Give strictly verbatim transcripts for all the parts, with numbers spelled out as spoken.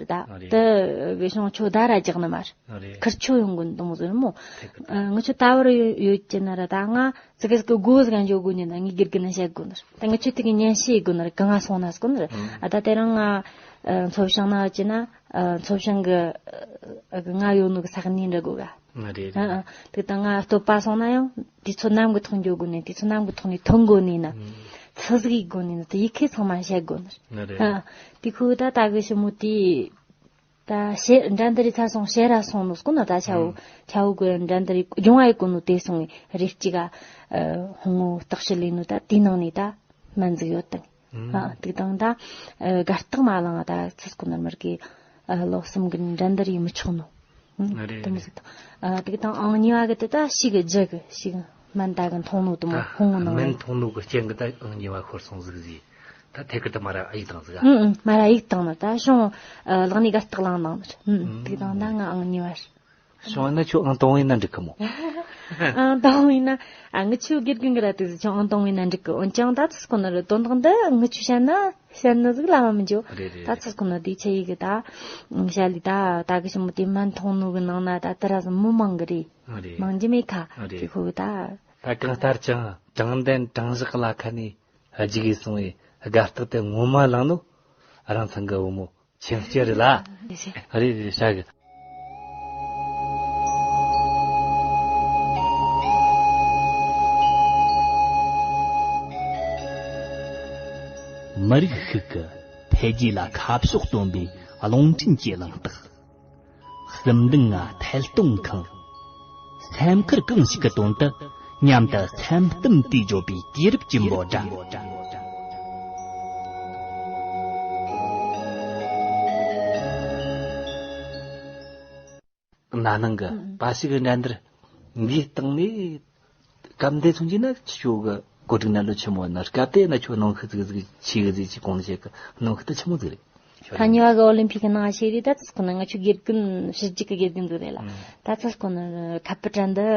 ད་ཨ་རེད། དེ་གི་ཤོང་ཆོ་ད་ར་རྒྱག་ནི་མ་རེད། ཨ་རེད། ཁིར་ཆོ་ཡོང་གོ་ནི་དུ་མོ་ཟེར་མོ། ཐད་ཀར་ད། ཨ། ངི་ཆོ་ད་བར་ཡོད་ཡོད་ཀྱི་ན་ར། ད་ང་ཙི་གེ་ཙི་གེ་སྒོ་ཟིག་ག་འཇོག་དགོ་ནི་ན། ངའི་དགེ་རྒན་ན་བཤད་དགོ་ནི་རེད། ད་ངི་ཆོ་དེ་གི་ཉན་ཤེས་དགོ་ནི་རེད། གང་ང་སོང་ན་ཟེར་གོ་ནི་རེད། ཨ། ད་དེ་རིང་ང་ཨ་མཚོ་བྱང་ན་ཡོད་ཀྱི་ན། ཨ། མཚོ་བྱང་གི་ཨ་གི་ང་ཡོད་ནོ་གི་ས་གནས་འདྲི་དགོ་ག་ཨ་རེད། ཨ། རེད། ཨ། དེ་ད་ང་བསྟོད་པ་སོང་ན་ཡང་དུས་ཚོད་ནམ་གི་ཐོག་འཇོག་དགོ་ནི། དུས་ཚོད་ནམ་གི་ཐོག་ནས་ཐོན་དགོ་ནི་ན། ཨ། ཚི་ཟིག་ཡེད་དགོ་ནི་ན། དེ་ཡི་གེ་ཚང་མ་བཤད་དགོ་ནི་རེད། ཨ་རེད། ཨ། དེ་ཁོ་ད་ད་གི་ཞི་མོ་དེ་ད་ཤེ་འགྲན་བསྡུར་རི་ཚར་སོང་། ཤེ་ར་སོང་ནོ་སྐོ་ན། ད་ཆ་བོ་ཨང་། ཆ་བོ་གི་འགྲན་བསྡུར་རི་སྦྱོང་བ་ཡི་གོ་ནོ་དེ་སོང་རེ་གཅིག་ག་ཨ་ཧོང་ངོ་བརྟག་ཞིབ་ལས་ནོ་ད་དེའི་ནང་ནས་ད་སྨན་ཟིག་ཡོད་དང་། ཨང་། ཨ། དེ་དང་ད་ཨ་དགའ་རྟགས་མ་བླངས་ད་ཚི་སྐོ་ནར་མར་གི་ཨ་ལོ་གསུམ་གི་འགྲན་བསྡུར་ཡི་མི་ཆོག་ནོ། ཨང་། ཨ་རེད། དེ་མོ་ཟིག་དང་། ཨ། དེ་དང་ཨང་གཉིས་པ་གི་དེ་ད་ཤི་གི་ཇི་གི་ཤི་གི་སྨན་ད་གི་མཐོང་ནོ་དུ་མོ། ད་ཧོང་ངོ་ནང་སྨན་ནས་མཐོང་ནོ་གི་རྐྱེན་གི་ད་ཨང་གཉིས་པ་ཤོར་སོང་ཟིག་ཟིག་ད་ཐད་ཀར་དུ་མ་ར་ཨ་ཡིག་བཏང་ཟིག་ཨ། ཨང་ཨང་། མ་ར་ཨ་ཡིག་བཏང་ནི། ད་ཤོང་ཨ་ལག་ནས་དགའ་རྟགས་བླངས་བཏང་ནི། ཨང་། ཨང་། དེ་དང་ད་ང་ཨང་གཉིས་པ་རེད། ཤོང་ན་ཁྱོད་ཨང་དང་པོ་ཡིན་ན་འགྲིག་གི་མོ། ཨང་དང་པོ་ཡིན་ན། ཨ། ངི་ཆོ་དགེ་རྒན་གི་ར་དེ་ཟིག་ཁྱོད་ཨང་དང་པོ་ཡིན་ན་འགྲིག་གི་འོན་ཀྱང་ད་ཚི་སྐོ་ནར་དོན་དག་འདི་ངི་ཆོ་བཤད་ན་བཤད་ནི་ཟིག་ལ་མ་མི་འཇོ། རེད་རེད། ད་ཚི་སྐོ་ནར་དེ་ཆེ་ཡི་གི་ད་བཤད་ལི་ད་ད་གི་ཞི་མོ་དེ་སྨན་མཐོང་ནོ་གི་ནང་ན་ད་དེ་ར་ཟིག་མི་མང་གི་རེད། ཨ་རེད། མང་རྒྱུ་མེད་ཁ། ཨ་རེད། དེ་ཁོ་གི་ད། ད་གང་ལྟར་ཀྱང་དྲང་བདེན་དྲང་བཞག་ལ་ཁ་ནས་རྒྱུག་གི་སོང་བའི་དགའ་རྟགས་དེ་ངོ་མ་བླངས་ནོ་རང་ཚང་གི་བུ་མོ་ཆེན་སྐྱེ་རེད་ལ། རེད་རེད་བྱ་གི། མི་རིགས་ཤིག་གི་འཕེལ་རྒྱས་ལ་ཁ་ཕྱོགས་སྟོན་པའི་རླུང་འཕྲིན་གྱི་གླེང་སྟེགས། གསུམ་བདུན་ལྔ་ཐད་གཏོང་ཁང་། སེམས་ཁུར་གང་ཞིག་གི་དོན་དུ་མཉམ་དུ་སེམས་གཏམ་དེ་བརྗོད་པའི་དུས་རབས་ཀྱི་འབོད་སྒྲ། ན་ནིང་གི་ཨང་། པ་ཞིག་གི་འགྲན་བསྡུར་འདིའི་སྟེང་ནས་སྐབས་འདི་མཚོན་གྱི་ན་ཁྱོད་གི་གོ་སྒྲིག་ན་ལོ་ཆི་མོ་ན། སྐབས་དེ་ན་ཁྱོད་ནང་ཁུལ་ཟིག་ཟིག་ཆི་གི་ཟིག་ཅི་གོང་ཟིག་གི་ནང་ཁུལ་དུ་ཆི་མོ་ཟིག་རེད། ཐ་ཉི་བ་གི་ཨོ་ལིམ་ཕིག་གི་ནང་ཞིག་རེད། ད་ཚི་སྐོ་ན་ང་ཆོ་དགེ་རྒན་ཕྱི་རྒྱལ་གི་དགེ་རྒན་ཟིག་རེད་ལ། ཨང་། ད་ཚི་སྐོ་ན་ཁ་པར་དྲ་འདི་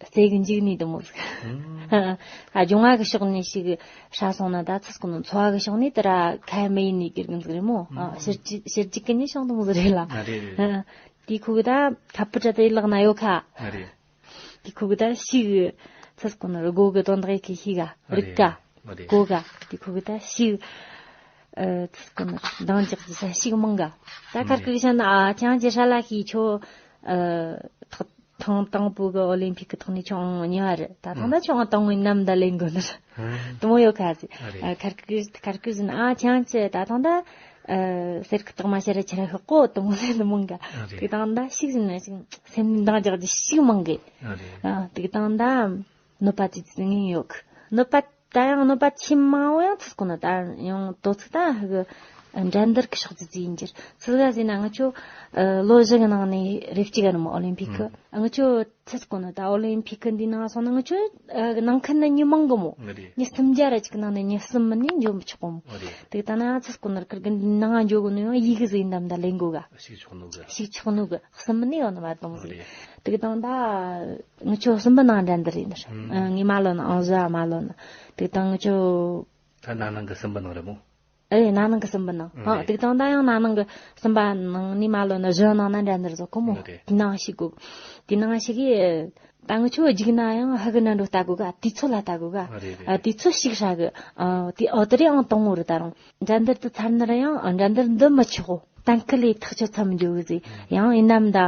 རྩེ་གི་འཇུག་ནི་དུ་མོ་ཟིག་ཨང་། ཨ། སྦྱོང་བ་གི་ཕྱོགས་ནས་ཞིག་ཧྲ་སོང་ན། ད་ཚི་སྐོ་ན་འཚོ་བ་གི་ཕྱོགས་ནས་དེ་ར་ཁ་མེད་ནི་དགེ་རྒན་ཟིག་རེད་མོ། ཨ། ཨང་། ཕྱི་རྒྱལ་ཕྱི་རྒྱལ་གི་ནི་ཤོང་དུ་མོ་ཟིག་རེད་ལ། ཨ་རེད་རེད། ཨ། དེ་ཁོ་གི་ད་ཁ་པར་དྲ་དེ་ལག་ན་ཡོད་ཁ། ཨ་རེད། དེ་ཁོ་གི་ད་ཤིག་ཚི་སྐོ་ན་རི་སྒོ་གི་དོན་དག་གི་ཤིག་ག་རིག་ག་ཨ་རེད། གོ་ག་དེ་ཁོ་གི་ད་ཤིག་ཨ། ཚི་སྐོ་ན་འདང་རྒྱག་གི་ས་ཤིག་མང་ག་ད་ཁར་གི་ཤ་ན། ཨ། ཅང་ཅི་ཧྲ་ལ་ཤི་ཆོ། ཨ། ཐོག་ཐེངས་དང་པོ་གི་ཨོ་ལིམ་ཕིག་གི་ཐོག་ནས་ཁྱོད་ཨང་གཉིས་པ་རེད། ད་ཐེངས་ད་ཁྱོད་ཨང་དང་པོའི་ནམ་ད་ལེན་དགོས་ནི་རེད། དུ་མོ་ཡོད་ཁ་ཟིག་ཨ་རེད། ཨ། ཁར་གི་ཁར་གི་ཟིན། ཨ། ཅང་ཅི་ད་ཐེངས་ད། ཨ། གསེར་གི་རྟགས་མ་ཤར་ར་ཆི་ར་ཤོག་གོ་དུ་མོ་ལེན་དུ་མང་ག་ཨ་རེད། དེ་དང་ད་ཤིག་ཟིན་ན་ཤིག་སེམས་འདང་རྒྱག་རྒྱུ་ཤིག་མང་གི་ཨ་རེད། ཨ། དེ་དང་ད་གནོད་པ་ཅི་ཅི་ངན་ཡོད་གི་གནོད་པ། ད་ཡང་གནོད་པ་ཆེས་མང་བོ་ཡང་ཚི་སྐོ་ན་ད་ཡང་དོ་ཚིགས་ད་ཧ་གི་འགྲན་བསྡུར་གི་ཕྱོགས་ཙི་ཙི་ཡིན་གྱི་རེད། ཚི་ག་ཟེར་ན་ང་ཆོ་ཨ་ལོ་བཞི་གི་ནང་ནས་རེ་གཅིག་ག་རེད་མོ་ཨོ་ལིམ་ཕིག་གི་ཨང་། ང་ཆོ་ཚི་སྐོ་ན་ད་ཨོ་ལིམ་ཕིག་གི་འདི་ནང་སོང་ན་ང་ཆོ་ཨ་ནང་ཁུལ་ན་མྱི་མང་གི་མོ། ཨ་རེད། མྱི་སུམ་བརྒྱ་ར་ཅིག་གི་ནང་ནས་མྱི་གསུམ་མིན་ནས་འཇོན་པོ་ཆོག་གི་མོ། ཨ་རེད། དེ་ད་ན་ཚི་སྐོ་ན་ཁུར་གི་འདི་ནང་འཇོག་གི་ནོ་ཡང་ཡི་གེ་ཟིག་ཡིན་དམ་ད་ལེན་གོ་ག་ཞིག་ཆོག་ནོ་གི་ཞིག་ཆོག་ནོ་གི་གསུམ་མིན་ནས་ཡོད་ནི་མ་གཏོང་ཟིག་ཨ་རེད། དེ་གི་དང་ད། ངི་ཆོ་གསུམ་པ་ནང་འགྲན་བསྡུར་ཡིན་ནི། ཨང་། ངི་མ་ལོ་ན་ཨང་། བཞི་བ་མ་ལོ་ན། དེ་དང་ངི་ཆོ། ད་ན་ནིང་གི་གསུམ་པ་ནང་རེད་མོ། ཨེ། ན་ནིང་གི་གསུམ་པ་ནང་། ཨང་། ཨ། རེད། དེ་དང་ད་ཡང་ན་ནིང་གི་གསུམ་པ་ནང་ནི་མ་ལོ་ན་བཞི་ནང་ན་འགྲན་བསྡུར་བཟོ་གོ་མོ། རེད། དེ་ནང་ཞིག་གོ་དེ་ནང་ཞིག་གི་ད་ངི་ཆོ་རྒྱུག་ན་ཡང་ཧ་གི་ན་འགྲོ་ལྟ་གོ་ག་དུས་ཚོད་ལ་ལྟ་གོ་ག་ཨ། རེད་རེད། ཨ། དུས་ཚོད་ཞིག་ཧྲ་གི་ཨ། དེ་ཨོ་དེ་རེད་ཨང་དང་བོ་རེད། ད་རུང་འགྲན་བསྡུར་དུ་ཚར་ནི་ར་ཡང་འགྲན་བསྡུར་འདི་མི་ཆོག་གོ་གཏན་འཁེལ་ལས་ཐག་ཆོད་ཚམ་འཇོག་གི་ཟིག་ཡང་ཡིན་ནམ་ད།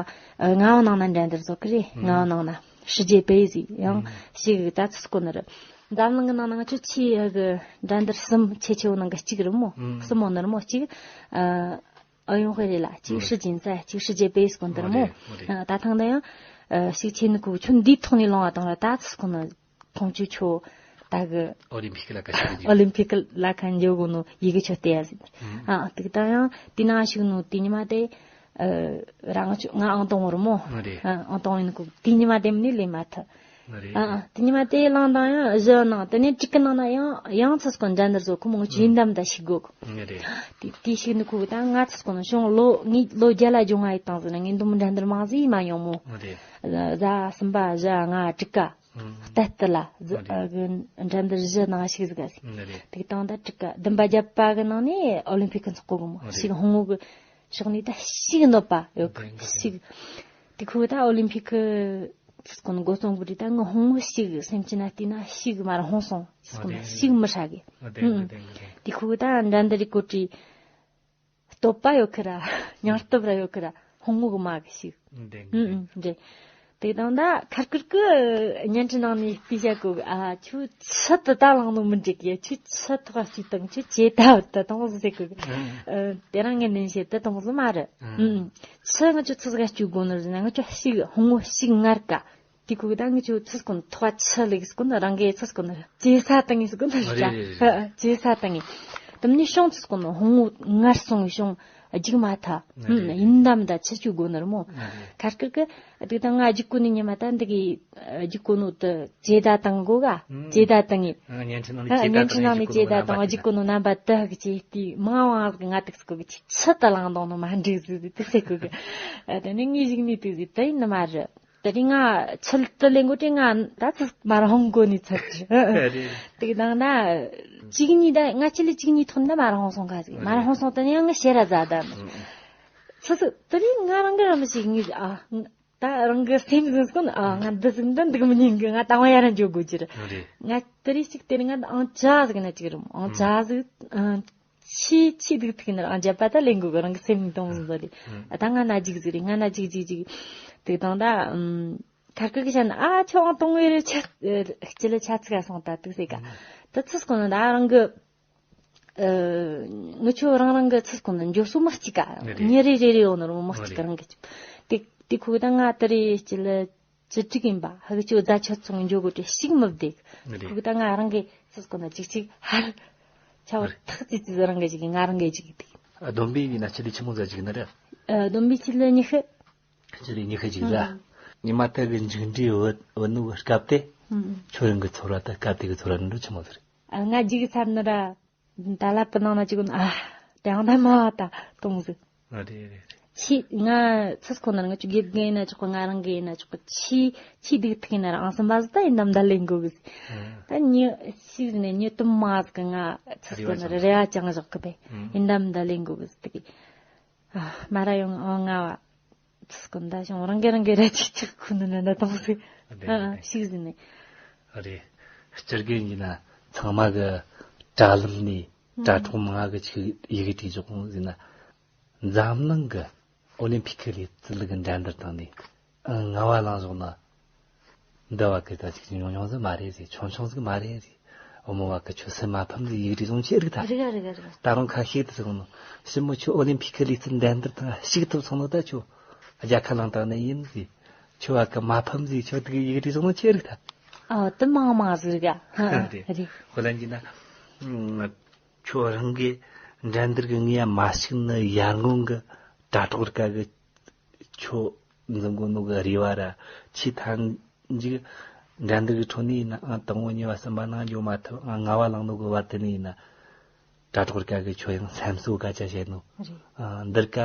ཨ། ང་བ་ནང་ན་འགྲན་བསྡུར་བཟོ་གི་རེད། ང་བ་ནང་ན་世界杯ཟིག་ཡང་ཞིག་ད་ཚི་སྐོ་ནི་རེད། འཛམ་གླིང་གི་ནང་ན་ང་ཆོ་ཆེས་ཡ་གི་འགྲན་བསྡུར་གསུམ་ཆེ་ཆེ་བོ་ནང་གི་གཅིག་རེད་མོ། གསུམ་མོ་ནི་རེད་མོ། གཅིག་ཨ། ཨུ་ཡོན་ཧུའེ་རེད་ལ། གཅིག་世锦赛། གཅིག་世界杯ཟེར་གོ་ནི་རེད་མོ། ཨ། ད་ཐེངས་ད་ཡང་ཨ། ཞིག་ཆེ་ནི་ཁུ་ཆོ་འདིའི་ཐོག་ནས་ལོང་བ་དང་ར་ད་ཚི་སྐོ་ནི། ཁོང་ཆོས་ཆོ་ད་གི་ཨོ་ལིམ་ཕིག་ལ་ཁ་ཤས་ཨོ་ལིམ་ཕིག་ལ་ཁ་འཇོག་གོ་ནོ་ཡི་གེ་ཆོ་སྟེ་ཡ་ཟིན། ཨ། དེ་ད་ཡང་དེ་ནང་ཞུགས་ནོ་དེ་ཉི་མ་དེ་ཨ། རང་ཆོ་ང་ཨང་དང་བོ་རེད་མོ། ཨ། རེད། ཨ། ཨང་དང་བོ་ཡིན་གོ་དེ་ཉི་མ་དེ་མིན་ནི་ལས་མ་ཐུབ། ཨ། རེད། ཨ། དེ་ཉི་མ་དེ་ལང་དང་ཡང་བཞི་ནང་དེ་ནས་དྲུག་གི་ནང་ན་ཡང་ཡང་ཚི་སྐོ་འགྲན་བསྡུར་བཟོ་ཁོ་མོ་ཅི་ཡིན་དམ་ད་ཞིག་གོ་ཨ། རེད། དེ་དེ་ཞིག་ནི་ཁོ་གི་ད་ང་ཚི་སྐོ་ནི་ཤོང་ལོ་ངའི་ལོ་བརྒྱ་ལ་སྦྱོང་བ་ཡི་དང་ཟིན་ན་ངའི་འདོམ་འགྲན་བསྡུར་མང་ཟིག་མ་མྱོང་མོ། ཨ། རེད། གཟའ་གསུམ་པ་བཞི་ལྔ་དྲུག་ག་ཨང་། ལྟ་སྟེ་ལ་ཨ། རེད། གི་འགྲན་བསྡུར་བཞི་ནང་ཞུགས་ཟིག་ག་ཟིག་ཨ། རེད། དེ་དང་ད་དྲུག་ག་བདུན་པ་བརྒྱད་པ་གི་ནང་ནས་ཨོ་ལིམ་ཕིག་གི་འཚོགས་གོ་གི་མོ། ཨ། རེད། ཞིག་ཧོང་ངོ་གི་ ཕྱོགས་ནས་ད་ཞིག་གནོད་པ་ཡོད་གི། ཞིག་དེ་ཁོ་ད་ཨོ་ལིམ་ཕིག་གི་ཅི་ཟེར་གོ་ནོ་འགོ་རྩོམ་གི་རིགས་ད་ངི་ཧོང་བོ་ཞིག་སེམས་ཅན་ན་བལྟས་ན་ཞིག་མར་ཧོང་སོང་ཟེར་གོ་ནོ། ཞིག་མི་ཧྲ་གི། དེ་ཁོ་ད་འགྲན་བསྡུར་རི་གོ་ཏྲི་བསྟོད་པ་ཡོད་ཁི་ར། སྙིང་སྟོབས་ར་ཡོད་ཁི་ར། ཧོང་བོ་གི་མ་གི་ཞིག་ཨུ་ཨུ་འདྲེ། དེ་དང་ད་ཁར་ཁུར་གི་བརྙན་འཕྲིན་ནང་ནས་སྤུས་བཤད་གོ་གི། ཨ་ཁྱོད་ཆུ་དེ་ད་ལངས་ནོ་མི་འགྲིག་གི། ཁྱོད་ཆུ་ཐོག་སུས་བཏང་། ཁྱོད་ཇེ་ད་བུད་དེ་བཏང་ཟིག་ཟེར་གོ་གི། ཨ་དེ་རང་ངས་ནན་བཤད་དེ་བཏང་ཟིག་མ་རེད། ཨུ་ཨུ་ཆུ་ང་ཆོ་ཆི་ཟིག་ག་སྤྱོད་དགོ་ནི་རེད་ན། ང་ཆོ་ཞིག་ཧོང་བོ་ཞིག་ངར་ག་དེ་ཁོ་གི་ད་ངི་ཆོ་ཚིས་ཀོ་ནི་ཐོ་བ་ཆི་ལེགས་ཀོ་ནི་རང་གི་ཚིས་ཀོ་ནི་ཇེ་ས་དང་ངི་ཟིག་ཀོ་ནི་རེད། རེད་རེད། ཇེ་ས་དང་ངི་དམ་ནི་ཤོང་ཚིས་ཀོ་ནི་ཧོང་ངར་སོང་ཤོང་རྒྱུག་མ་ཐ། ཡིན་དམ་ད་ཆི་ཆུ་གོ་ནི་ར་མོ། ཁར་ཁར་གི་དེ་ད་ང་རྒྱུག་གོ་ནི་ཉི་མ་ད་འདི་གི་རྒྱུག་གོ་ནོ་དུ་ཇེ་ད་དང་གོ་ག་ཇེ་ད་དང་ངི་ཉན་ཆི་ནང་ནི་ཇེ་ད་དང་ངི་རྒྱུག་གོ་ནོ་ན་བ་དུ་གི་ཇེ་ཏི་མ་བ་ང་དུག་སི་ཀོ་གི་ཆི་ཆི་ད་ལང་དང་ནོ་མ་འགྲིག་ཟིག་དུ་སེ་གོ་གི། དེ་ནི་ངི་ཞིག་ནི་དུ་ཟིག་དུ་ཡིན་ནི་མ་རེད། དེ་རིང་ང་ཚུལ་དུ་ལེན་གོ་དེ་ང་ད་ཚུལ་མ་ར་ཧོང་གོ་ནི་ཚུལ་དུ། རེད། དེ་གི་ནང་ན་གཅིག་གཉིས་ད་ང་ཆི་ལི་གཅིག་གཉིས་ཐོན་ད་མ་ར་ཧོང་སོང་ག་ཟིག་མ་ར་ཧོང་སོང་དེ་ནི་ཡང་ང་ཤེ་ར་ཟ་ད་ཚུལ་དུ། དེ་རིང་ང་རང་གི་ར་མི་ཞིག་ངི་ཨ་ད་རང་གི་སེམས་ཟིན་སོང་ཨ་ང་འདི་ཟིག་འདི་འདུག་མི་ཉན་གི། ང་དང་བ་ཡ་ར་འཇོག་དགོས་རྒྱུ་རེད། རེད། ང་དེ་རིང་གཅིག་དེ་རིང་ང་ཨང་ཅག་ཟིག་ན་གཅིག་རུང་ཨང་ཅག་ཟིག་ཆི་ཆི་འདུག་ཐུག་ན་རང་རྒྱབ་པ་ད་ལེན་དགོས་གི། རང་གི་སེམས་ནི་གཏོང་ཟིན་པ་རེད། ཨ་ད་ང་ན་ཅིག་ཟིག་རེད། ང་ན་ཅིག་ཅིག་ཅིག་དུག་དང་ད་ཨམ་ཁར་ཁུ་གི་ཤ་ན་ཨ་ཆོ་ཨང་གཏོང་ངེ་རེད། ཆ་ཅི་ལ་ཆ་ཚིག་ག་སོང་ད་དུག་ཟེར་ག་ད་ཚིག་གོ་ན་ད་རང་གི་ཨ་ངི་ཆོ་རང་རང་གི་ཚིག་གོ་ན་འཇོ་སུ་མི་གཅིག་ག་ཉེ་རེ་རེ་རེ་ཡོང་ནོ་རུ་མི་གཅིག་ག་རང་གི་ཅིག་དེ་དེ་ཁུ་གི་ད་ང་ད་རེ་ཅི་ལ་ཅི་ཅིག་ཡིན་པ་ཧ་གི་ཅོ་རྫ་ཆོད་སོང་འཇོ་གོ་དེ་ཞིག་མི་བདེ། རེད། ཁུ་གི་ད་ང་རང་གི་ཚིག་གོ་ན་ཅིག་ཅིག་ཧར་ཆ་བ་ཐག་ཅིག་ཅིག་རང་གི་ཅིག་ང་རང་གི་ཅིག་དེ། ཨ་བསྡོམས་པས་ཡིན་ན་ཆི་ལི་ཆི་མོ་ཟ་ཅིག་ན་ར། ཨ་བསྡོམས་པས་ཆི་ལི་ཉི་ཤུ། ཆི་ལི་ཉི་ཤུ་ཅིག་ཟ། ཨ་ཉི་མ་ད་གི་མཇུག་འབྲས་བུ་བུ་ནུ་གི་སྐབས་དེ། ཨ་ཁྱོད་རང་གི་ཚོར་བ་ད་སྐབས་དེ་གི་ཚོར་བ་འདྲ་ཆི་མོ་ཟིག་རེད། ཨ་ང་ཅིག་གི་ཚར་ནི་ར། ད་ལ་པི་ནང་ན་ཅིག་གོ་ན་ཨ་དེ་ཡང་ད་མ་བ་ད་གཏོང་ཟིག་ཨ་རེད་རེད་རེད། ཆི་ང་ཚིག་ཁོ་ན་ང་ཅིག་དགེ་རྒན་ཡིན་ན་ཆོག་གི། ང་རང་གི་ཡིན་ན་ཆོག་གི། ཆི་ཆི་སྡུག་ཐུག་ཡིན་ན་ར་ཨང་སམ་བ་ཟི་ད་ཡིན་དམ་ད་ལེན་དགོ་གི་ཟིག་ཨ་ད་ཉི་ཤིག་ནས་ཉི་དུ་མ་ཟིག་གི་ང་ཚིག་ཁོ་ན་ར་རེ་བ་ཅང་བཞག་གི་བས། ཨ་ཡིན་དམ་ད་ལེན་དགོ་གི་ཟིག་དེ་གི། ཨ་མ་ར་ཡོང་ཨང་ང་བ། ཚིག་གོ་ན་ད་ཞང་རང་གི་རང་གི་ར་ཅིག་ཅིག་ཁོ་ན་ན་ད་དང་ཟིག་ཨ་ཨ་ཞིག་ཟིན་ནས། ཨ་རེད། སྤྱིར་རྒན་ཡིན་ན་ཚང་མ་གི་དྲ་ལམ་ནས་དྲ་གྲོགས་མང་གི་ཅིག་ཡི་གེ་བྲིས་འཇོག་གོང་ཟིན་ན། འཛམ་གླིང་གི་ཨོ་ལིམ་ཕིག་གི་ལས་རྩལ་གི་འགྲན་བསྡུར་སྟེང་ནས་ཨང་ལྔ་བ་བླངས་བཞག་ན། འདི་བ་གི་ད་ཅིག་ཉུང་ཉུང་ཟིག་མ་རེད་ཟིག་ཆུང་ཆུང་ཟིག་མ་རེད་ཟིག་བུ་མོ་བ་གི་ཆོ་སེམས་མ་ཕམ་ཟིག་ཡིག་རིགས་བཟུང་ཆེ་རིག་ད། རིག་རིག་རིག་ད་རུང་ཁ་ཤས་དེ་ཟིག་ནོ། ཞི་མོ་ཆོ་ཨོ་ལིམ་ཕིག་གི་ལས་རྩལ་འགྲན་བསྡུར་དང་ཞུགས་ཐུབ་སོང་ནོ་ད་ཆོ། རྒྱལ་ཁ་བླངས་བཏང་ནི་ཡིན་ཟིག་ཆོ་བ་གི་མ་ཕམ་ཟིག་ཆོ་དེ་གི་ཡིག་རིགས་བཟུང་ནོ་ཆེ་རིག་ད། ཨ་དེ་མང་མང་ཟིག་རིག་ཨ། རེད། རེད། ཁོ་ལ་ཡིན་ན། ཁྱོད་རང་གི་འགྲན་བསྡུར་གི་ངོས་ཡ་མ་ཞུགས་ནི་ཡར་སྔོན་གི་དྲ་གྲོགས་རིགས་ག་གི་ཁྱོད་འཛིན་གོ་ནོ་གི་རེ་བ་ར་ཆེས་མཐའ་མཇུག་འགྲན་བསྡུར་གི་ཁྲོད་ནས་ཡིན་ན་ཨང་དང་བོ་གཉིས་པ་གསུམ་པ་ནང་འགྱོ་མ་ཐུབ། ཨང་ལྔ་བ་བླངས་ནོ་གི་བར་དེ་ནས་ཡིན་ན་དྲ་གྲོགས་རིགས་ག་གི་ཁྱོད་ཡང་སེམས་གསོ་ག་ཅི་བྱས་ནོ། རེད། ཨ་འདིར་ཀ་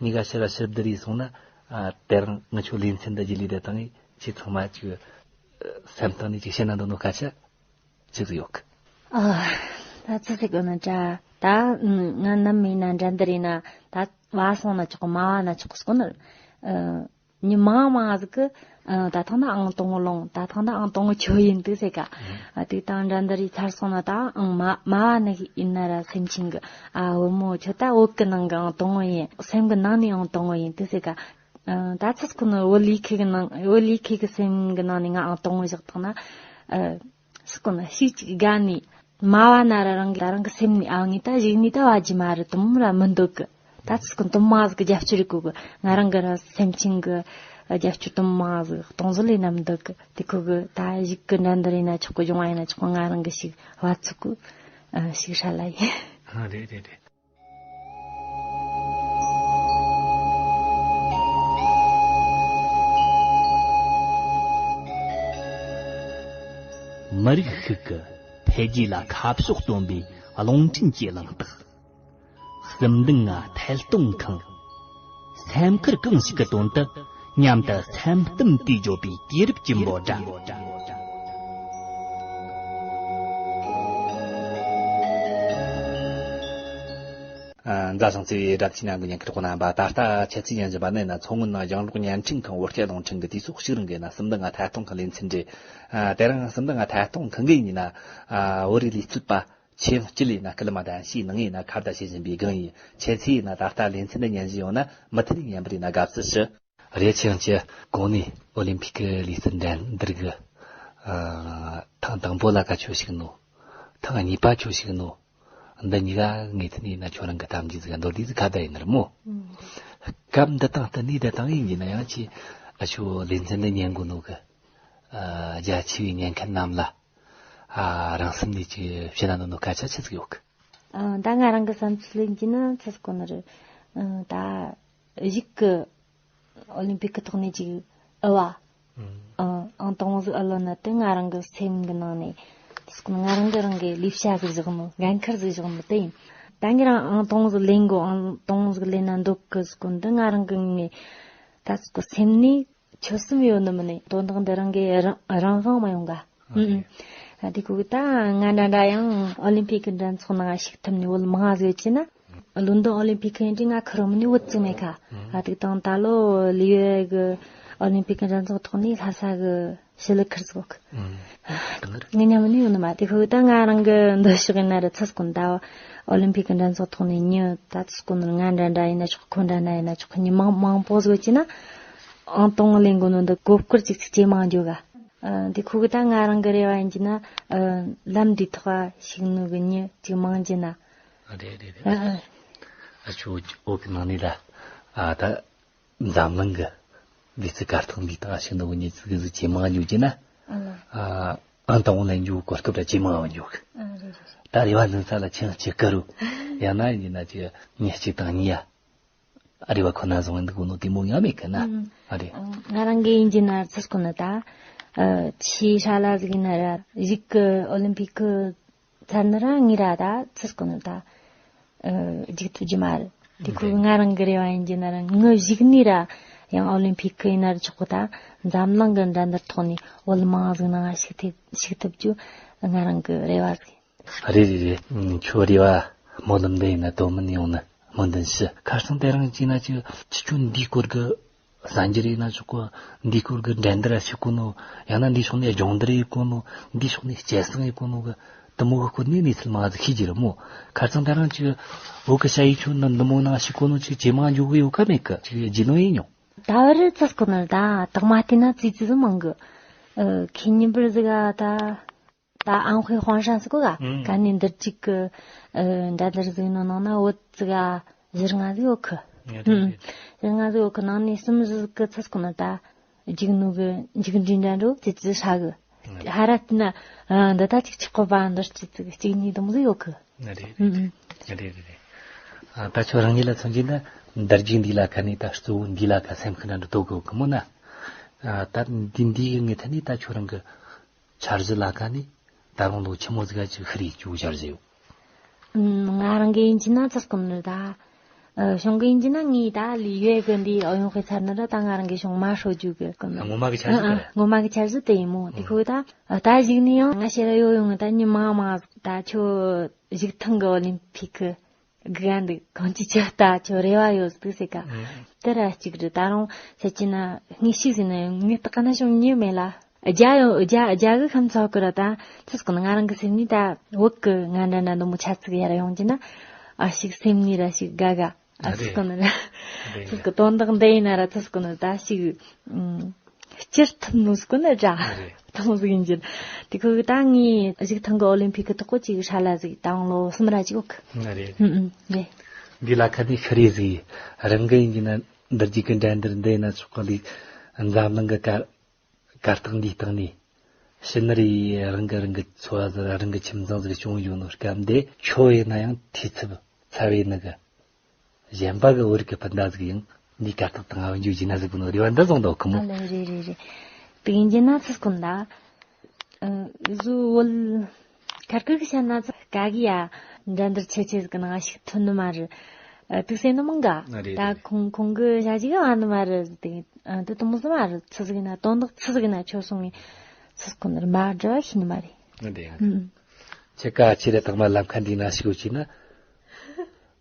ངེད་ག་ཕྱིར་ར་ཕྱིར་བསྡུར་ཡས་སོང་ན། ཨ་དེ་རིང་ངི་ཆོ་ལེ་ཚན་འདི་རྒྱུད་ལས་དེ་དང་ངས་ཁྱེད་ཚང་མ་ཅིག་སེམས་གཏིང་ནས་ཅིག་བཤད་ན་འདོད་ནོ་སྐད་ཆ་ཅི་ཟིག་ཡོད་གི། ཨ། ད་ཅི་ཟིག་གོ་ན་དྲ་ད་ང་ནམ་ཡིན་ན་འགྲན་བསྡུར་ཡིན་ན་ད་བ་སོང་ན་ཆོག་གི། མ་བ་ན་ཆོག་གི་ཟེར་གོ་ནི། ཨ་མྱི་མང་མང་ཟིག་གི་ཨ་ད་ཐེངས་ན་ཨང་དང་བོ་ལོངས། ད་ཐེངས་ན་ཨང་དང་བོ་ཁྱོད་ཡིན་དུ་ཟེར་ག་ཨ་དེ་དང་འགྲན་བསྡུར་ཡས་ཚར་སོང་ན་ད་ཨང་མ་མ་བ་ནི་ཡིན་ན་ར་སེམས་ཅན་གི་ཨ་བུ་མོ་ཁྱོད་ད་བོད་གི་ནང་གི་ཨང་དང་བོ་ཡིན། སེམས་གི་ནང་ནས་ཨང་དང་བོ་ཡིན་དུ་ཟེར་ག་ཨ་ད་ཚིག་ཁོ་ན་བོད་ཡིག་ཁེ་གི་ནང་བོད་ཡིག་ཁེ་གི་སེམས་གི་ནང་ནས་ང་ཨང་དང་བོ་བཞག་ཐོག་ན། ཨ་ཚིག་ཁོ་ན་ཤིག་ཅིག་དགའ་ནས་མ་བ་ན་ར་རང་གི་ད་རང་གི་སེམས་ནས་ཨ་ངས་ད་གཞུག་ནས་ད་བ་རྒྱུ་མ་རེད་དུམ་ར་མི་འདོད་གི། ད་ཚིག་ཁོ་ན་དུམ་མ་ཟིག་གི་རྒྱབ་སྐྱོར་རིག་གོ་གི། ང་རང་གི་ར་སེམས་ཅན་གི་རྒྱབ་སྐྱོར་དུམ་མ་ཟིག་གཏོང་ཟིག་ལས་ན་མི་འདོད་གི། དེ་ཁོ་གི་ད་གཞུག་གི་འགྲན་བསྡུར་ཡིན་ན་ཆོག་གི། སྦྱོང་བ་ཡིན་ན་ཆོག་གི། ང་རང་གི་ཤིག་བ་ཚུགས་གི་ཤིག་ཧྲ་ལ་ཡིན། ཨ་རེད་རེད་རེད། མི་རིགས་ཤིག་གི་འཕེལ་རྒྱས་ལ་ཁ་ཕྱོགས་སྟོན་པའི་རླུང་འཕྲིན་གྱི་གླེང་སྟེགས། གསུམ་བདུན་ལྔ་ཐད་གཏོང་ཁང་། སེམས་ཁུར་གང་ཞིག་གི་དོན་དུ་མཉམ་དུ་སེམས་གཏམ་དུས་བརྗོད་པའི་དུས་རབས་ཀྱི་འབོད་སྒྲ། ཨ། མཛའ་ཞིང་བརྩེ་བའི་སྒྲ་ཚིག་ནང་གི་ཉན་མཁན་གོ་རྣམ་པ། ད་ལྟ་ཁྱེད་ཚོས་ཉན་བཞིན་པ་ནི་ན་མཚོ་སྔོན་ནང་ཡང་ལོག་བརྙན་འཕྲིན་ཁང་བོད་སྐད་རླུང་འཕྲིན་གྱི་དུས་ཚོད་གཅིག་རིང་གི་ན་སུམ་བདུན་ང་ཐད་གཏོང་གི་ལེ་ཚན་རེད། ཨ། དེ་རིང་སུམ་བདུན་ང་ཐད་གཏོང་གི་ངེད་ཡིན་ན། ཨ། བོད་རིགས་ལས་རྩོད་པ་ཆོས་དབྱིངས་སྐྱིད་ལ་ཡིན་ན་སྐུ་ལུས་མ་བདེ་ཞིག་ནང་ཡིན་ན་ཁ་བརྡ་བྱེད་བཞིན་པའི་སྒང་ཡིན། ཁྱེད་ཚོས་ཡིན་ན་ད་ལྟ་ལེ་ཚན་འདི་ཉན་བཞིན་ཡོད་ན་མུ་མཐུད་ནས་ཉན་པར་ཡིན་ན་དགའ་བསུ་ཞུ། རེད། ཆོས་དབྱིངས་སྐྱིད། གོང་ནས་ཨོ་ལིམ་ཕིག་གི་ལེ་ཚན་འགྲན་བསྡུར་གི། ཨ། ཐེངས་དང་པོ་ལ་ཁ་ཆོ་ཞུགས་ནོ། ཐེངས་གཉིས་པ་ཆོ་ཞུགས་ནོ། འདི་གཉིས་ཀ་ངེད་ཚོ་ནས་ན་ཁྱོད་རང་གི་གཏམ་རྒྱུད་ཟིག་མདོར་བསྡུས་ཟིག་ཁ་བརྡ་ཡིན་ནི་རེད་མོ། ཨུམ། སྐབས་འདི་དང་བསྟུན་ནས་བསྡད་དང་ཡིན་གྱི་ན་ཡང་ཆེ། ཨ། ཆོ་ལེ་ཚན་འདི་ཉན་གོ་ནོ་གི། ཨ། རྒྱ་ཆེ་བའི་ཉན་མཁན་རྣམས་ལ། ཨ། རང་སེམས་ནས་ཅིག་བཤད་ན་ནོ་ནོ་སྐད་ཆ་ཆི་ཟིག་ཡོད་གི། ཨ། ད་ང་རང་གི་བསམ་ཚུལ་ཡིན་གྱི་ན་ཚེ་སྐོར་ནི་རེད། ཨ། ད་གཞུག་གི་ཨོ་ལིམ་ཕིག་གི་ཐོག་ནས་ཅིག་ཨེ་བ། ཨང་དང་པོ་ཟིག་ཨེ་ལོན་ན་དེ་ང་རང་གི་སེམས་གི་ནང་ནས་དེ་སྐོར་ང་རང་གི་རང་གི་ལས་བྱ་ཟིག་བཞག་ནོ། འགན་ཁུར་ཟིག་བཞག་ནོ་དེ་ཡིན། ད་ངེད་རང་ཨང་དང་པོ་ཟིག་ལེན་དགོ། ཨང་དང་པོ་ཟིག་ལེན་ན་འདོད་གི་ཟེར་གོ་ནོ་འདི་ང་རང་གི་ངས་ད་ཟེར་གོ་སེམས་ནས་ཆོད་སེམས་ཡོད་ནི་མིན་ནས་དོན་དག་འདི་རང་གི་རང་རང་དབང་མ་ཡོང་ག། ཨ། ཨུ། ཨ། དེ་ཁོ་གི་ད་ང་འདྲ་འདྲ་ཡང་ཨོ་ལིམ་ཕིག་གི་འགྲན་ཚོགས་ནང་ཞུགས་ཐུབ་ནི་བོད་མང་ཟིག་ཡོད་ཀྱི་ན། ལོན་ཌོན་ཨོ་ལིམ་ཕིག་གི་འདྲི་ང་ཁུར་མི་ནི་བོད་ཅིག་མེད་ཁ། ཨ། དེ་དང་ད་ལོ་ལི་ཡུལ་གི་ཨོ་ལིམ་ཕིག་གི་འགྲན་ཚོགས་ཐོག་ནས་ལྷ་ས་གི་ཞི་ལུ་ཁུར་ཟིག་གོ། ཨུ། ངས་ཉམས་ནི་ཡོད་ནི་མ། དེ་ཁོ་གི་ད་ང་རང་གི་འདོད་ཕྱོགས་ཡིན་ན་ར་ཚེ་སྐོར་ད་ཨོ་ལིམ་ཕིག་གི་འགྲན་ཚོགས་ཐོག་ནས་མྱི་ད་ཚེ་སྐོར་ནི་ང་འདྲ་འདྲ་ཡིན་ན་ཆོག་ཁོ་འདྲ་འདྲ་ཡིན་ན་ཆོག་མྱི་མང་མང་པོ་ཟིག་ཡོད་ཀྱི་ན། ཨང་དང་པོ་ལེན་དགོ་ནོ་འདི་གོ་སྐབས་ཅིག་ཅིག་ཇེ་མང་འགྱོ་ག། ཨ། འདི་ཁོ་གི་ད་ང་རང་གི་རེ་བ་ཡིན་གྱི་ན། ཨ། ལམ་འདི་ཐོག་ཞུགས་ནོ་གི་མྱི་ཅིག་མང་གྱི་ན། ཨ། རེད་རེད་རེད། ཨ། ཨ། ཨ་ཆོ་བོད་གི་ནང་ནས་ལ། ཨ། ད་འཛམ་གླིང་གི་ལུས་རྩལ་གར་སྟེགས་འདི་ཐོག་ཞུགས་ནོ་གི་མྱི་ཅིག་ཟིག་ཇེ་མང་འགྱོ་གྱི་ན། ཨ་ལ། ཨ། ཨང་དང་པོ་ལེན་རྒྱུ་གོ་སྐབས་ད་ཇེ་མང་འགྱོ་གི། ཨ། རེད་རེད། ད་རེ་བ་འདི་ཚ་ལ་ཆེན་ཅིག་དཀར་རུ། ཡང་ན་ཡིན་གྱི་ན་ཅིག་མྱི་གཅིག་དང་གཉིས་ཡ། ཨ། རེ་བ་ཁོ་ན་བཟང་བའི་འདུག་གོ་ནོ་དེ་མོ་ཡང་མེད་གི་ན། ཨུམ། ཨ། རེད། ང་རང་གི་ཡིན་གྱི་ན་ཚེ་སྐོར་ནི་ད། ཨ། ཆེས་ཧྲ་ལ་ཟིག་ཡིན་ན་ར་གཞུག་གི་ཨོ་ལིམ་ཕིག་གི་ཚར་ནི་ར་ངི་ར་ད་ཚེ་སྐོར་ནི་ད། ཨ། འཇིག་ཐུབ་ཀྱི་མ་རེད། དེ་ཁོ་རེད། ང་རང་གི་རེ་བ་ཡིན་གྱི་ན་ར་ངི་གཞུག་ནི་ར་ཡང་ཨོ་ལིམ་ཕིག་གི་ཡིན་ན་ར་ཆོག་གི། ད་འཛམ་གླིང་གི་འགྲན་བསྡུར་ཐོག་ནས་བོད་མང་ཟིག་ནང་ཞུགས་ཐུབ་ཞུགས་ཐུབ་རྒྱུ་ང་རང་གི་རེ་བ་ཟིག། རེད་རེད་རེད། ཁྱོད་རེ་བ་སྨོན་ལམ་འདི་ཡིན་ན་དོན་མིན་ཡོང་ན་སྨོན་འདུན་ཞུ། ཁ་སང་དེ་རིང་བྱས་ན་ཅི་ཁྱོད་འདིའི་སྐོར་གི་གསར་འགྱུར་ཡིན་ན་ཆོག་གོ། འདིའི་སྐོར་གི་འགྲན་བསྡུར་ཞུགས་གོ་ནོ། ཡང་ན་འདིའི་ཕྱོགས་ནས་སྦྱོང་བརྡར་ཡེད་གོ་ནོ། འདིའི་ཕྱོགས་ནས་སྐྱེད་སྲིང་ཡེད་གོ་ནོ་གི་དེ་མོ་གི་སྐོར་ནས་གནས་ཚུལ་མང་ཟིག་ཤེས་རྒྱུ་རེད་མོ། ཁ་སང་དེ་རིང་ཅི་བོད་གི་ཞ་ཡི་ཁྱོད་ནི་འདི་མོ་ནང་ཞུགས་གོ་ནོ་ཅིག་ཇེ་མང་འགྱོ་གི་ཡོད་ཀ་མེད་ཀ་ཅིག་རྒྱུས་ལོན་ཡེད་མྱོང་། ད་བར་ཚེ་སྐོར་ནི་ད་དག་མ་བལྟས་ན་ཙི་ཙི་ཟིག་མང་གི། ཨ། ཁེ་ཉིན་པར་ཟིག་ག་ད། ད་ཨང་ཧུའེ་ཧོང་ཧྲན་ཟེར་གོ་ག། ཨང་། གན་ནས་འདིར་གཅིག་གི། ཨ། འགྲན་བསྡུར་ཟིག་ནང་ནང་ན་བོད་ཟིག་ག་བཞི་ལྔ་ཟིག་ཡོད་གི། ཨང་། རེད་རེད། བཞི་ལྔ་ཟིག་ཡོད་གི། ནང་ནས་གསུམ་བཞི་ཟིག་གི་ཚེ་སྐོར་ནི་ད་འཇིག་ནོ་གི་འཇིག་འདྲའི་འགྲན་བསྡུར་ཙི་ཙི་ཧྲ་གི། ཨང་། ཧ་ར་བལྟས་ན། ཨ། འདི་ད་ཅིག་ཆག་གོ་བ་འདིར་གཅིག་ཅིག་གཅིག་གཉིས་དེ་མོ་ཟིག་ཡོད་གི། ཨང་། རེད་རེད། ཨང་། རེད་རེད་རེད། ཨ། ད་ཁྱོད་རང་ཉིད་ལ་མཚོན་གྱི་ན་འདིར་གཅིག་འདི་ལ་ཁ་ནས་ད་གཙོ་བོ་འདི་ལ་ཁ་སེམས་ཁུར་འདྲ་འདྲ་གཏོང་གི་ཡོད་གི་མོ་ན། ཨ། ད་འདི་འདི་གི་ངའི་ཐད་ནས་ད་ཁྱོད་རང་གི་འཆར་གཞི་ལ་ཁ་ནས་ད་རུང་ལོ་ཆི་མོ་ཟིག་ག་ཅིག་ཤི་རེ་ཅིག་འཆར་གཞི་ཡོད། ཨུམ། ང་རང་གི་ཡིན་གྱི་ན་ཚེ་སྐོར་ནི་ད། ཨ། གཞུང་གི་ཡིན་གྱི་ན་ངས་ད་ལི་ཡུལ་གི་འདི་ཨོ་ཡོང་ཧེ་ཚར་ནི་ར་ད་ང་རང་གི་གཞུང་མ་ཧྲོ་རྒྱུ་གི་སྐོར་ནི། ངོ་མ་གི་འཆར་གཞི་ཨ། ཨ། དེ་རེད། ངོ་མ་གི་འཆར་གཞི་དེ་ཡིན་མོ། དེ་ཨུམ། ཁོ་ད་ད་གཞུག་ནས་ཡང་ང་ཤེས་ར་ཡོད་ཡོང་ད་ཉི་མ་མ་ད་ཁྱོད་གཞུག་ཐེངས་གི་ཨོ་ལིམ་ཕིག་གི་དགའ་འདུག་གང་ཅི་ཅི་ལྟ་ཁྱོད་རེ་བ་ཡོད་འདུག་ཟེར་ག། ཨང་། དེ་ར་གཅིག་རེད། ད་རུང་ཟེར་གྱི་ན་ངས་ཤིག་ཟེར་ན་ངས་ད་ག་ན་བྱུང་ཉེ་མེད་ལ། རྒྱ་ཡོད་རྒྱ་རྒྱ་གི་ཁམས་ཚ་གི་ར་ད་ཚེ་སྐོར་ང་རང་གི་སེམས་ནས་ད་བོད་གི་ང་འདྲ་འདྲ་འདི་མོ་ཆ་ཚིག་ཡར་ཡོང་གྱི་ན། ཨ་ཞིག་སེམས་ནས་ར་ཞིག་དགའ་དགའ། ཨ་རེད། ཚེ་སྐོར་ནི་ར། རེད། ཚེ་སྐོར་དོན་དག་འདི་ཡིན་ན་ར་ཚེ་སྐོར་ནི་ད་ཞིག་ཨང་། སྤྱིར་ཐུབ་ནོ་སྐོར་ནི་འདྲ། རེད། ཐུབ་ཟིག་ཡིན་གྱི། དེ་ཁོ་གི་ད་ངས་གཞུག་ཐེངས་གི་ཨོ་ལིམ་ཕིག་གི་ཐོག་གི་ཅིག་ཧྲ་ལ་ཟིག་ད་ལོ་གསུམ་ར་ཅིག་ཡོད་གི། རེད། ཨུམ་ཨུམ། རེད། འདི་ལ་ཁ་ནས་ཤི་རེ་ཟིག་རང་གི་ཡིན་གྱི་ན་འདིར་གཅིག་གི་འགྲན་བསྡུར་འདི་ན་ཆོག་གི་འཛམ་གླིང་གི་གར་གར་སྟེགས་འདིའི་སྟེང་ནས་ཕྱི་ནར་ཡི་རང་གི་རང་གི་འཚོ་བ་ཟིག་རང་གི་ཁྱིམ་ཚང་ཟིག་བྱུང་ཡོད་ནོ་སྐབས་འདི་ཁྱོད་ཡིན་ན་ཡང་འཐུས་ཚབ་ཚ་བའི་ནི་གི། གཞན་པ་གི་བོད་རིགས་ཀྱི་སྤུན་ཟླ་ཟིག་ཡང་འདིའི་གར་སྟེགས་དང་ང་འཇུ་བྱས་ན་ཟིག་གི་ནོ་རེ་བ་འདི་བཟང་འདུག་གི་མོ། ཨ་ལེ་རེད་རེད་རེད། དེ་ཡིན་གྱི་ན་ཚེ་སྐོར་ད། ཨ་བཟོ་བོད་ཁར་ཁར་གི་བཤད་ན་ཚ་ག་གི་ཡ་འགྲན་བསྡུར་ཆེ་ཆེ་ཟིག་གི་ནང་ཞུགས་ཐུབ་ནི་མ་རེད། ཨ་དུག་སེ་ནི་མང་ག། ཨ་རེད་ད་རེད། ཁོང་ཁོང་གི་བྱ་གཞི་གི་ཨ་ནི་མ་རེད་ཟིག་དེ་ཨ་དུ་དུ་མོ་ཟིག་མ་རེད། ཚེ་ཟིག་ཡིན་ན་དོན་དག་ཚེ་ཟིག་ཡིན་ན་ཁྱོད་སོང་ངས་ཚེ་སྐོར་ནི་མ་འདྲ་བ་ཤེས་ནི་མ་རེད། ཨ་དེ་ཡང་། ཨུམ། ཁྱེད་ཀ་ཁྱེད་རེ་དང་མ་ལམ་ཁ་འདི་ན་ཞུགས་བྱས་ན།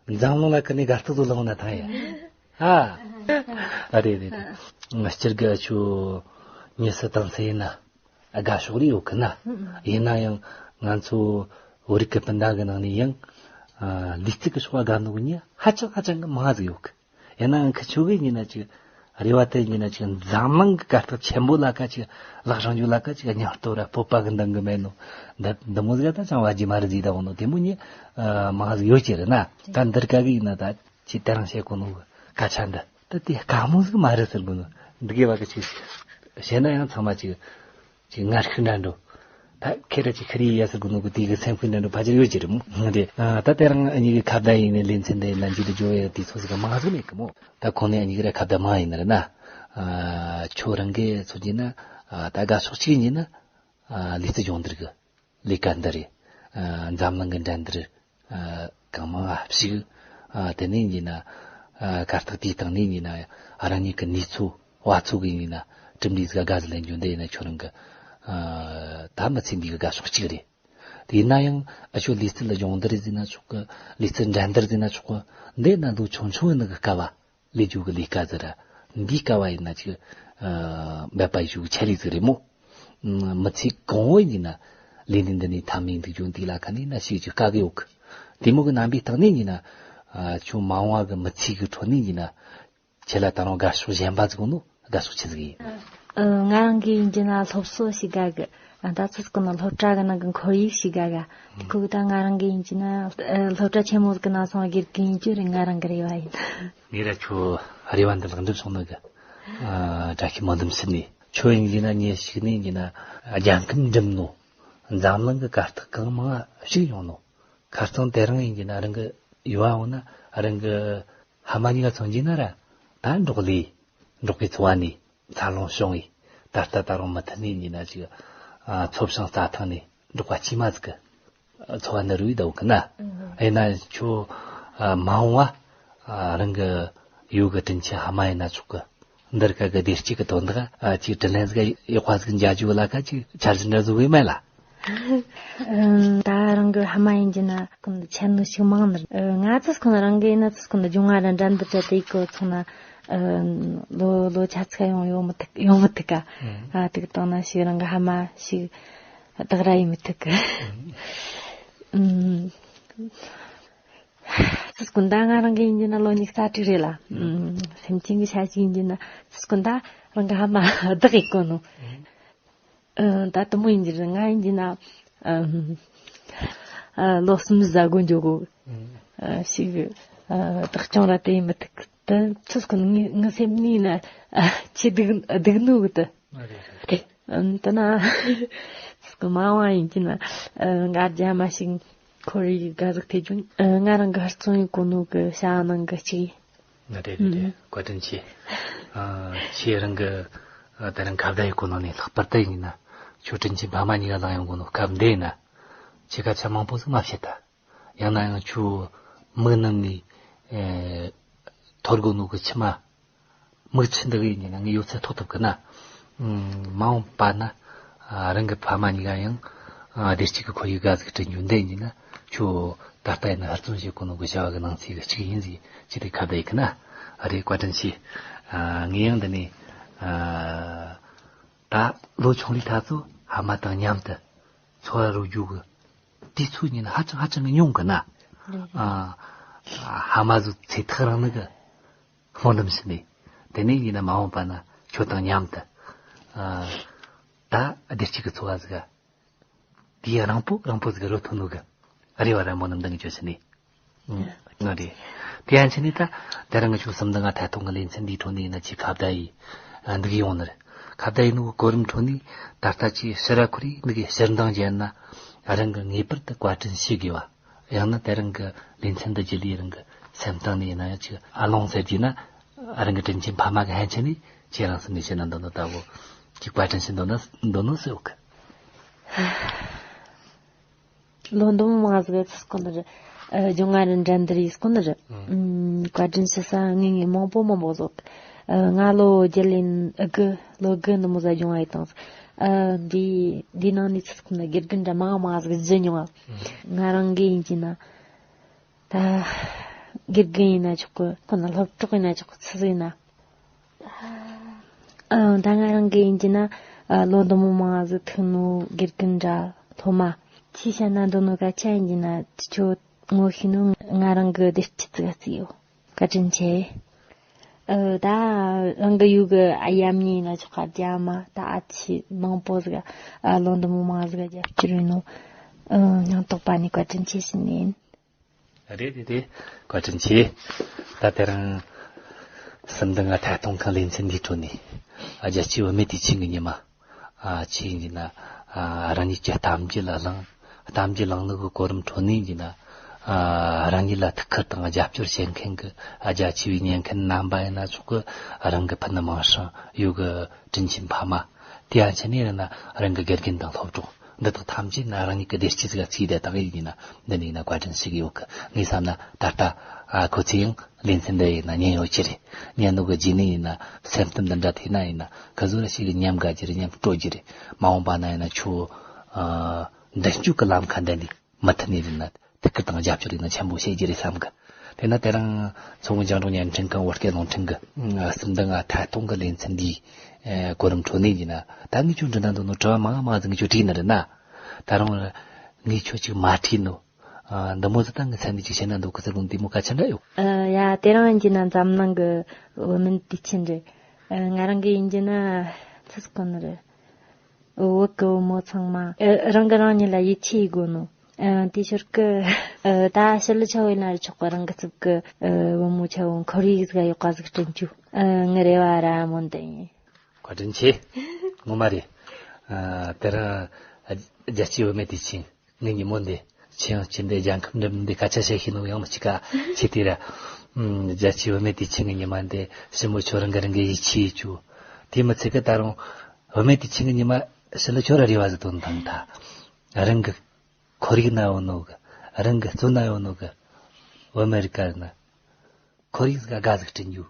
འཛམ་གླིང་ལ་ཀི་ནས་དགའ་རྟགས་བཟོ་ལ་འོང་ན་ཐང་ཡ། ཨ། ཨ་རེད་རེད་རེད། སྤྱིར་གི་ཆུ་མྱི་སུ་དང་སུ་ཡིན་ན་དགའ་ཕྱོགས་རེ་ཡོད་གི་ན། ཡིན་ན་ཡང་ང་ཚོ་བོད་རིགས་ཀྱི་སྤུན་ཟླ་གི་ནང་ནས་ཡང་ཨ། ལུས་རྩལ་གི་ཕྱོགས་ལ་དགའ་ནོ་གི་མྱི་ཧ་ཅང་ཧ་ཅང་གི་མང་ཟིག་ཡོད་གི། ཡིན་ནའང་ཁི་ཆོ་གི་ཡིན་ན་ཅིག་རེ་བ་དེ་ཡིན་ན་ཅིག་འཛམ་གླིང་གི་གར་སྟེགས་ཆེན་པོ་ལ་ཀ་ཅིག་ལག་ཤང་རྒྱུ་ལ་ཀ་ཅིག་སྙིང་སྟོབས་ར་སྤོབས་པ་གི་འདང་གི་མེད་ནོ། འདི་འདི་མོ་ཟིག་ད་ཅང་བ་ཇི་མ་རེད་ཟིག་ད་འོ་ནོ་དེ་མོ་མྱི་ཨ། མང་ཟིག་ཡོད་ཀྱི་རེད་ན། ད་འདིར་ཀ་གི་ཡིན་ན་ད་ཅིག་དེ་རིང་བཤད་གོ་ནོ་གི་སྐད་ཆ་འདི་ད་དེ་དཀའ་མོ་ཟིག་མ་རེད་ཟེར་གོ་ནོ། འདི་གི་བ་གི་ཅིག་བཤད་ན་ཡང་ཚང་མ་ཅིག་ཅིག་ངར་ཤུགས་འདྲ་འགྲོ། ད་ཁེ་ར་ཅིག་ཁ་རི་ཡ་ཟེར་གོ་ནོ་གི་དེ་གི་སེམས་ཤུགས་འདྲ་འགྲོ་ཕལ་ཆེར་ཡོད་ཀྱི་རེད་མོ། རེད། ཨ། ད་དེ་རིང་ཨ་ཉི་གི་ཁ་བརྡ་ཡིན་ནས་ལེ་ཚན་འདི་ལ་འཇུ་དུ་འཇོ་ཡ་དུས་ཚོད་ཟིག་མང་ཟིག་མེད་གི་མོ། ད་ཁོང་ནས་ཨ་ཉི་གི་ར་ཁ་བརྡ་མང་ཡིན་ན་རེད་ན། ཨ། ཁྱོད་རང་གི་ཚོད་ཀྱི་ན། ཨ། ད་དགའ་ཕྱོགས་གཅིག་ཡིན་ན། ཨ། ལུས་རྩལ་སྦྱོང་བརྡར་གི་ལས་ཀ་འདི་རེད། ཨ། འཛམ་གླིང་གི་འགྲན་བསྡུར། ཨ། གང་མང་ང་ཞུགས། ཨ། དེ་ནས་ཡིན་ན། ཨ། གར་སྟེགས་དེའི་སྟེང་ནས་ཡིན་ན་ཨ་རང་ཉིད་ཀྱི་ནུས་ཚོད་བ་ཚོད་གི་ཡིན་ན་གྲུབ་འབྲས་ཟིག་དགའ་ཟིག་ལེན་རྒྱུ་འདི་ཡིན་ན་ཁྱོད་རང་གི། ཨ། ད་མི་ཚེ་འདི་གི་དགའ་ཕྱོགས་གཅིག་རེད། དེ་ཡིན་ན་ཡང་ཨ་ཆོ་ལུས་རྩལ་ལ་སྦྱོང་བརྡར་ཟེར་ན་ཆོག་གི། ལུས་རྩལ་འགྲན་བསྡུར་ཟེར་ན་ཆོག་གི། འདི་ན་ལོ་ཆུང་ཆུང་ནི་གི་སྐབས་བ་ལས་རྒྱུ་གི་ལས་ཀ་ཟེར་ར། འདིའི་སྐབས་བ་ཡིན་ན་ཅིག་ཨ། འབད་པ་ཞུ་ཆ་ལི་ཟིག་རེད་མོ། ཨ། མི་ཚེ་གང་བོ་ཡིན་ན་ལས་ནི་འདི་ནས་ཐ་མི་འདུག་རྒྱུ་འདི་ལ་ཁ་ནས་ན་ཤེས་རྒྱུ་དཀའ་གི་ཡོད་གི། དེ་མོ་གི་རྣམ་པའི་སྟེང་ནས་ཡིན་ན། ཨ། ཁྱོད་མ་འོངས་བ་གི་མི་ཚེ་གི་ཁྲོད་ནས་ཡིན་ན། ཁྱེད་ལ་ད་རུང་དགའ་ཕྱོགས་གཞན་པ་ཟིག་ནོ་དགའ་ཕྱོགས་ཆི་ཟིག་ཡིན། ཨ། ང་རང་གི་ཡིན་གྱི་ན་སློབ་གསོ་ཞིག་དགའ་གི། ཨ། ད་ཚོད་ཀུན་ན་སློབ་གྲྭ་གི་ནང་གི་ཁོར་ཡུག་ཞིག་དགའ་གི། ཁོ་གི་ད་ང་རང་གི་ཡིན་གྱི་ན། ཨ། སློབ་གྲྭ་ཆེན་མོ་ཟིག་གི་ནང་སོང་དགེ་རྒན་ཡིན་རྒྱུ་རེད། ང་རང་གི་རེ་བ་ཡིན། ངས་ར་ཁྱོད་རེ་བ་འདི་ལག་འགྲུབ་སོང་ནི་གི། ཨ། བཀྲ་ཤིས་སྨོན་འདུན་ཞུ་ནི། ཁྱོད་ཡིན་གྱི་ན་ཉེ་ཞིག་ནས་ཡིན་གྱི་ན་རྒྱལ་ཁམས་འགྲིམ་ནོ། འཛམ་གླིང་གི་གར་སྟེགས་གང་མང་ཞིག་ཡོང་ནོ། ཁ་རྩང་དེ་རིང་ཡིན་གྱི་ན་རང་གི་ཡུལ་བ་འོ་ན་རང་གི་ཕ་མ་གཉིས་ཀ་མཚོན་གྱི་ན་ར། ད་འབྲོག་ལས་འབྲོག་གི་འཚོ་བ་ནས་འཚར་ལོངས་བྱུང་བས། ད་ལྟ་ད་རུང་མུ་མཐུད་ནས་ཡིན་ན་ཅིག་ཨ། མཚོ་བྱང་རྩྭ་ཐང་ནས་འབྲོག་པ་དཀྱུས་མ་ཟིག་གི་འཚོ་བ་ནི་རུ་ཡི་ཟླ་བོ་གི་ན། ཨེ་ན་ཁྱོད། ཨ། མ་འོངས་བ། ཨ། རང་གི་ཡུལ་གི་དྲིན་ཆེན་ཕ་མ་ཡིན་ན་ཆོག་གི། འདིར་ཀ་གི་བདེ་སྐྱིད་ཀྱི་དོན་དག་ཨ། ཅིག་དྲིན་ལན་ཟིག་ཡག་པ་ཟིག་འཇལ་རྒྱུ་ལ་ཀ་ཅིག་འཆར་གཞི་འདྲ་བཟོ་གི་མེད་ལ། ཨ། ད་རང་གི་ཕ་མ་ཡིན་གྱི་ན་ཁོང་ཆེན་ནོ་ཞིག་མང་ནི། ཨ། ང་ཚོ་ཁོང་རང་གི་ཡིན་ན་ཚོ་ཁོང་འབྱུང་བ་ར་འགྲན་བསྡུར་བྱ་དེ་གོ་ཚོང་ན། ཨ། ལོ་ལོ་ཆ་ཚིག་ཡོང་ཡོང་མི་ཐུབ་ཡོང་མི་ཐུབ་ཀ། ཨ། དེ་གི་སྟེང་ན་ཞིག་རང་གི་ཕ་མ་ཞིག་བདག་ར་ཡིན་མི་ཐུབ་ཀ། ཨ། ཚོ་ཀུན་ད་ང་རང་གི་ཡིན་གྱི་ན་ལོ་ཉི་ཤུ་རྩ་དྲུག་རེད་ལ། ཨ། སེམས་ཅན་གྱི་ཆ་ཞིག་ཡིན་གྱི་ན་ཚོ་ཀུན་ད་རང་གི་ཕ་མ་བདག་ཡིན་གོ་ནོ། ཨ། ད་དུ་མོ་ཡིན་གྱི་རེད། ང་ཡིན་གྱི་ན། ཨ། ཨ། ལོ་གསུམ་ཟ་གོ་འཇོག་གོ། ཨ། ཞིག་ཨ། བདག་སྐྱོང་ར་དེ་ཡིན་མི་ཐུབ་གི། ད་ཚོ་ཀུན་ངི་ངི་སེམས་ནི་ན། ཨ། ཆེ་སྡུག་སྡུག་ནོ་གི་ད། ཨ། དེ་ན་ཚོ་ཀུན་མ་འོངས་ཡིན་གྱི་ན། ཨ། ང་རྒྱ་མ་ཞིག་ཁོར་ཡུག་དགའ་ཟིག་ཐེ་ཇུང་། ཨ། ང་རང་གི་ཧར་བརྩོན་ཡིན་གོ་ནོ་གི་བྱ་བ་ནང་གི་གཅིག་ཡིན། ང་དེ་དེ་དེ་ཨུམ། བཀའ་དྲིན་ཆེ། ཨ། ཁྱེད་རང་གི་ཨ། དེ་རིང་ཁ་བརྡ་ཡི་གོ་ནོ་ནས་ལྷག་པར་དུ་ཡིན་ན་ཁྱོད་དྲིན་ཆེན་ཕ་མ་གཉིས་ཀ་བླངས་ཡོང་གོ་ནོ་སྐབས་འདི་ཡིན་ན། ཁྱེད་སྐད་ཆ་མང་པོ་ཟིག་མ་བཤད་ད། ཡང་ན་ཡང་ཁྱོད་མིག་ནང་ནས་ཨེ། འཐོར་གོ་ནོ་གི་མཆི་མ། མིག་ཆུ་འདི་གི་ཡིན་ན་ངས་ཡོད་ཚད་ཐོགས་ཐུབ་གི་ན། ཨུམ། མ་འོངས་པ་ན། ཨ། རང་གི་ཕ་མ་གཉིས་ཀ་ཡང་། ཨ། བདེ་སྐྱིད་ཀྱི་ཁོར་ཡུག་དགའ་ཟིག་བསྐྲུན་རྒྱུ་འདི་ཡིན་ན། ཁྱོད་ད་ལྟ་ཡིན་ན་ཧུར་བརྩོན་བྱེད་གོ་ནོ་གི་བྱ་བ་གི་ནང་ཚིག་གི་གཅིག་ཡིན་ཟིག་ཅི་སྟེ་ཁ་བརྡ་ཡི་གི་ན། ཨ་རེ་བཀའ་དྲིན་ཆེ། ཨ། ངས་ཡང་འདི་ནས། ཨ། ད་ལོ་ཆུང་རིགས་ད་ཚོ་ཕ་མ་དང་མཉམ་དུ་འཚོ་བ་རོལ་རྒྱུ་གི་དུས་ཚོད་ཡིན་ན་ཧ་ཅང་ཧ་ཅང་གི་ཉུང་གི་ན། རེད་རེད། ཨ། ཕ་མ་ཚོ་ཚེ་ཐག་རིང་ནི་གི་སྨོན་ལམ་ཞུ་ནས། དེ་ནས་ཡིན་ན་མ་འོངས་པ་ན་ཁྱོད་དང་མཉམ་དུ། ཨ། ད་བདེ་སྐྱིད་ཀྱི་འཚོ་བ་ཟིག་ག་དུས་རིང་པོ་རིང་པོ་ཟིག་རོལ་ཐུབ་ནོ་གི་རེ་བ་ར་སྨོན་ལམ་འདང་གི་བཅོལ་ཞུ་ནས། ཨ། ཨ་རེད། དེ་ཡང་ཕྱིན་ནས་ད་དེ་རིང་གི་ཆུ་གསུམ་དང་ང་ཐད་གཏོང་གི་ལེ་ཚན་འདིའི་ཁྲོད་ནས་ཡིན་ན་ཅིག་ཁ་བརྡ་ཡིས། ཨ། འདུག་ཡོང་ནི་རེད། ཁ་བརྡ་ཡིན་ནོ་གི་གོ་རིམ་ཁྲོད་ནས་ད་ལྟ་ཅིག་ཕྱིར་ར་ཁོ་རེ་འདུག་གི་ཕྱིར་འདང་བརྒྱབ་ན་རང་གི་ངེས་པར་དུ་བཀའ་དྲིན་ཞུ་དགོས་པ། ཡང་ན་དེ་རིང་གི་ལེ་ཚན་འདི་བརྒྱུད་ལས་རང་གི་སེམས་གཏིང་ནས་ཡིན་ན་ཡང་ཅིག་ཨ་ལོང་ཟེར་རྒྱུ་ན། རང་གི་དྲིན་ཆེན་ཕ་མ་གི་ཕན་ཆད་ནས་ཁྱེད་རང་སེམས་ནས་བཤད་ན་འདོད་ནོ་ལྟ་བུ། ཅིག་བཀའ་དྲིན་ཆེ་འདོད་ནོ་འདོད་ནོ་ཟེར་ཡོད་གི། ལོ་འདི་མོ་མང་ཟིག་གི་ཚེ་སྐོར་ནི་རེད། ཨ། སྦྱོང་བ་རེ་འགྲན་བསྡུར་ཡིས་སྐོར་ནི་རེད། ཨང་། ཨུམ། བཀའ་དྲིན་ཞུ་ས་ངེས་ངེས་མང་པོ་མང་པོ་ཟིག་ཨ། ང་ལོ་བརྒྱད་ལས་ཨ་དགུ་ལོ་དགུ་འདི་མོ་ཟིག་སྦྱོང་བ་ཡི་བཏང་ཟིག་ཨ། འདི་འདི་ནང་ནས་ཚེ་སྐོར་ནི་དགེ་རྒན་འདྲ་མང་མང་ཟིག་བརྒྱུད་མྱོང་བ། ཨང་། ང་རང་གི་ཡིན་གྱི་ན། ད། དགེ་རྒན་ཡིན་ན་ཆོག་གི། ཁོ་ན་སློབ་གྲོགས་ཡིན་ན་ཆོག་གི། ཆི་ཟིག་ཡིན་ན། ཨ། ད་ང་རང་གི་ཡིན་གྱི་ན། ཨ། ལོ་འདི་མོ་མང་ཟིག་ཐུག་ནོ་དགེ་རྒན་འདྲ་སློབ་མ། ཆི་བཤད་ན་འདོད་ནོ་སྐད་ཆ་ཡིན་གྱི་ན། ཁྱོད་ངོ་ཤེས་ནོ་ང་རང་གི་བདེ་སྐྱིད་ཟིག་བརྩིས་ཡོད། བཀའ་དྲིན་ཆེ། ཨ། ད་རང་གི་ཡུལ་གི་ཨ་ཡེ་ཨ་མྱེས་ཡིན་ན་ཆོག་གི། རྒྱ་མ་ད་ཨ་ཅེ་མང་པོ་ཟིག་ཨ། ལོ་འདི་མོ་མང་ཟིག་རྒྱབ་སྐྱོར་ཡིན་ནོ། ཨ། སྙིང་ཐག་པ་ནས་བཀའ་དྲིན་ཆེ་ཞུ་ནི་ཡིན། རེད་རེད་རེད། བཀའ་དྲིན་ཆེ། ད་དེ་རིང་སུམ་མདོ་ལྔ་ཐད་གཏོང་ཁང་ལེ་ཚན་འདིའི་ཁྲོད་ནས། ཨ། རྒྱལ་སྤྱིའི་བུད་མེད་དུས་ཆེན་གྱི་ཉི་མ། ཨ། ཆི་ཡིན་ན། ཨ། རང་ཉིད་ཀྱི་གཏམ་རྒྱུད་ལ་བླངས། གཏམ་རྒྱུད་བླངས་ནོ་གི་གོ་རིམ་ཁྲོད་ནས་ཡིན་ན། ཨ། རང་ཉིད་ལ་ཐུགས་ཁུར་དང་རྒྱབ་སྐྱོར་བྱེད་མཁན་གྱི། ཨ། རྒྱ་ཆེ་བའི་ཉན་མཁན་རྣམ་པ་ཡིན་ན་ཆོག་གི། རང་གི་ཕུ་ནུ་མིང་སྲིང་། ཡུལ་གི་དྲིན་ཆེན་ཕ་མ། དེ་ཡང་ཆེ་ནས་ཡིན་ན་རང་གི་དགེ་རྒན་དང་སློབ་གྲོགས། འདི་དག་ཐམས་ཅད་ན་རང་ཉིད་ཀྱི་བདེ་སྐྱིད་ཟིག་བརྩིས་ཏེ་བཏང་ཡིན་ན། འདི་ནས་ཡིན་ན་བཀའ་དྲིན་ཞུ་གི་ཡོད་གི། ངས་བསམ་ན་ད་ལྟ། ཨ། ཁོ་ཚོས་ཡང་ལེ་ཚན་འདི་ཡིན་ན་ཉན་ཡོད་ཀྱི་རེད། ཉན་ནོ་གི་རྗེས་ནས་ཡིན་ན་སེམས་གཏམ་འདི་འདྲ་ཐོས་ན་ཡིན་ན། ག་ཟུག་ར་ཞིག་གི་ཉམས་དགའ་རྒྱུ་རེད། ཉམས་དཀྲོག་རྒྱུ་རེད། མ་འོངས་པ་ན་ཡིན་ན་ཁྱོད། ཨ། མདུན་སྐྱོད་ཀྱི་ལམ་ཁ་འདི་ནས་མུ་མཐུད་ནས་ཡིན་ན་ཐུགས་ཁུར་དང་རྒྱབ་སྐྱོར་ཡིན་ན་ཆེན་པོ་བྱེད་རྒྱུ་རེད་བསམ་གི། དེ་ན་དེ་རིང་མཚོ་སྔོན་རྒྱང་སྒྲོག་བརྙན་འཕྲིན་ཁང་བོད་སྐད་རླུང་འཕྲིན་གྱི། ཨ། སུམ་མདོ་ལྔ་ཐད་གཏོང་གི་ལེ་ཚན་འདིའི། ཨ། གོ་རིམ་ཁྲོད་ནས་ཡིན་ན། ད་ངས་ཁྱོད་འདྲི་ན་འདོད་ནོ་དྲི་བ་མང་མང་ཟིག་ངས་ཁྱོད་དྲིས་ནི་རེད་ན། ད་རུང་ངས་ཁྱོད་ཅིག་མ་དྲིས་ནོ། ཨ། འདི་མོ་ཟིག་ད་ངའི་སེམས་ནས་ཅིག་བཤད་ན་འདོད་གི་ཟེར་ནོ་འདི་མོ་སྐད་ཆ་འདྲ་ཡོད། ཨ། ཡ། དེ་རིང་ཡིན་གྱི་ན་འཛམ་གླིང་གི་བུད་མེད་དུས་ཆེན་རེད། ཨ། ང་རང་གི་ཡིན་གྱི་ན་ཚིག་གོ་ནི་རེད། བོད་གི་བུ་མོ་ཚང་མ། ཨ། རང་གི་རང་ཉིད་ལ་ཡིད་ཆེས་ཡེད་དགོས་ནོ། ཨ། དེ་ཞོར་གི། ཨ། ད་ཞི་ལུ་ཆ་བོ་ཡིན་ན་ར་ཆོག་གི། རང་གི་རྩིབ་གི། ཨ། བུ་མོ་ཆ་བོ་ཁོར་ཡུག་ཟིག་ཡག་ག་ཟིག་བསྐྲུན་རྒྱུ། ཨ། ངའི་རེ་བ་ར་སྨོན་འདུན་ཡིན། བཀའ་དྲིན་ཆེ། ངོ་མ་རེད། ཨ། དེ་རིང་རྒྱལ་སྤྱིའི་བུད་མེད་དུས་ཆེན། ངའི་ཉིན་མོ་འདི། ཆེ་ཡང་ཆེ་འདི་རྒྱལ་ཁམས་འགྲིམ་འདི་སྐད་ཆ་བཤད་ཤེས་ནོ་ཡང་མི་གཅིག་ག་ཆེ་དེ་ར། ཨམ། རྒྱལ་སྤྱིའི་བུད་མེད་དུས་ཆེན་གྱི་ཉི་མ་འདི་ཞི་མོ་ཁྱོད་རང་གི་རང་གི་ཡིད་ཆེས་ཡེད་རྒྱུ། དེ་མི་ཚད་གི་ད་རུང་བུད་མེད་དུས་ཆེན་གྱི་ཉི་མ་ཞི་ལུ་ཁྱོད་ར་རེ་བ་ཟིག་བཏོན་བཏང་ཐལ། རང་གི་ཁོར་ཡུག་ན་ཡོད་ནོ་གི། རང་གི་བཙོན་ན་ཡོད་ནོ་གི། བུད་མེད་རིགས་ག་ན་ཁོར་ཡུག་ཟིག་ག་དགའ་ཟིག་བསྐྲུན་རྒྱུ།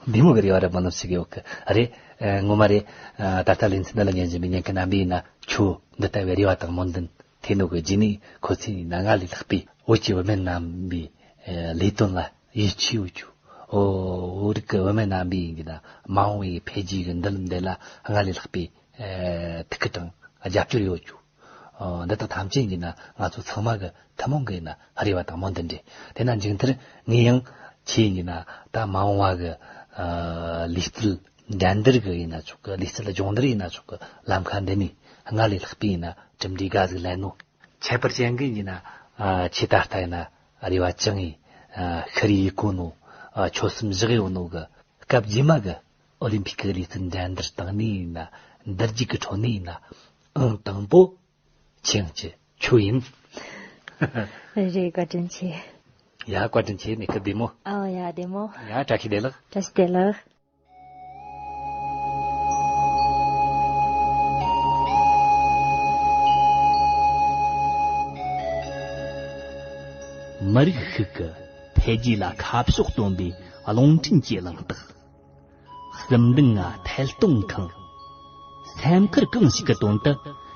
འདི་མོ་གི་རེ་བ་ར་མ་ནོར་ཞིག་ཡོད་གི་རེད། ཨ། ངོ་མ་རེད། ཨ། ད་ལྟ་ལེ་ཚན་འདི་ལ་ཉན་བཞིན་པའི་ཉན་མཁན་རྣམ་པས་ཡིན་ན་ཁྱོད་འདི་ལྟ་བུའི་རེ་བ་དང་སྨོན་འདུན་ཐེབས་ནོ་གི་རྗེས་ནས་ཁོ་ཚོས་ཡིན་ན་སྔར་ལས་ལྷག་པའི་བོད་ཀྱི་བུད་མེད་རྣམ་པའི། ཨ། ལས་དོན་ལ་ཡིད་ཆེས་ཡོད་རྒྱུ། ཨོ། བོད་རིགས་ཀྱི་བུད་མེད་རྣམ་པས་ཡིན་ན་མ་འོངས་པའི་འཕེལ་རྒྱས་ཀྱི་མདུན་ལམ་འདི་ལ་སྔར་ལས་ལྷག་པའི། ཨ། ཐུགས་ཁུར་དང་རྒྱབ་སྐྱོར་ཡོད་རྒྱུ། ཨ། འདི་དག་ཐམས་ཅད་ཡིན་ན་ང་ཚོ་ཚང་མ་གི་ཐུན་མོང་གི་ཡིན་ན་རེ་བ་དང་སྨོན་འདུན་རེད། དེ་ན་མཇུག་མཐར་ངས་ཡང་ཁྱེད་ཡིན་ན་ད་མ་འོངས་པ་གི། ཨ། ལུས་རྩལ་འགྲན་བསྡུར་གི་ཡིན་ན་ཆོག་གི། ལུས་རྩལ་སྦྱོང་བརྡར་ཡིན་ན་ཆོག་གི། ལམ་ཁ་འདི་ནས་སྔར་ལས་ལྷག་པའི་ཡིན་ན་གྲུབ་འབྲས་དགའ་ཟིག་ལེན་ནོ། ཁྱད་པར་ཅན་གི་ཡིན་ན། ཨ། ཁྱེད་ད་ལྟ་ཡིན་ན་རེ་བ་བཅངས་ཡིན། ཨ། ཤི་རེ་ཡེད་གོ་ནོ། ཨ། ཆོད་སེམས་བཞག་ཡོད་ནོ་གི། སྐབས་རྗེས་མ་གི་ཨོ་ལིམ་ཕིག་གི་ལུས་རྩལ་འགྲན་བསྡུར་སྟེང་ནས་ཡིན་ན། འདུར་རྒྱུག་གི་ཁྲོད་ནས་ཡིན་ན། ཨང་དང་པོ་ཆེ་ཡང་ཆེ་ཁྱོད་ཡིན། རེད། བཀའ་དྲིན་ཆེ། ཡ། བཀའ་དྲིན་ཆེ། གནས་སྐབས་བདེ་མོ། ཨོ་ཡ། བདེ་མོ། ཡ། བཀྲ་ཤིས་བདེ་ལེགས། བཀྲ་ཤིས་བདེ་ལེགས། མི་རིགས་ཤིག་གི་འཕེལ་རྒྱས་ལ་ཁ་ཕྱོགས་སྟོན་པའི་རླུང་འཕྲིན་གྱི་གླེང་སྟེགས། སུམ་མདོ་ལྔ་ཐད་གཏོང་ཁང་། སེམས་ཁུར་གང་ཞིག་གི་དོན་དུ་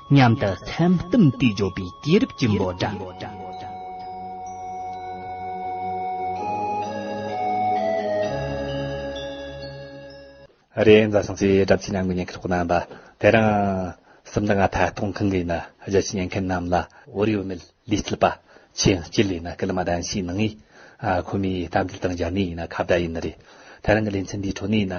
མཉམ་དུ་སེམས་གཏམ་དུས་བརྗོད་པའི་དུས་རབས་ཀྱི་འབོད་སྒྲ། རེད། མཛའ་བརྩེ་ཆེ་བའི་དྲ་ཕྱི་ཉན་མཁན་ཉན་མཁན་རྣམ་པ། དེ་རིང་སུམ་མདོ་ལྔ་ཐད་གཏོང་ཁང་གི་ཡིན་ན་རྒྱ་ཆེའི་ཉན་མཁན་རྣམས་ལ་བོད་རིགས་བུད་མེད་ལུས་རྩལ་པ་ཆེ་ཡང་སྐྱིད་ལས་ན་སྐུ་ལུ་མ་གདན་ཞུས་གནང་ངས། ཨ། ཁོ་མོའི་གཏམ་རྒྱུད་དང་སྦྱར་ནས་ཡིན་ན་ཁ་བརྡ་ཡིན་ནི་རེད། དེ་རིང་གི་ལེ་ཚན་འདིའི་ཁྲོད་ནས་ཡིན་ན་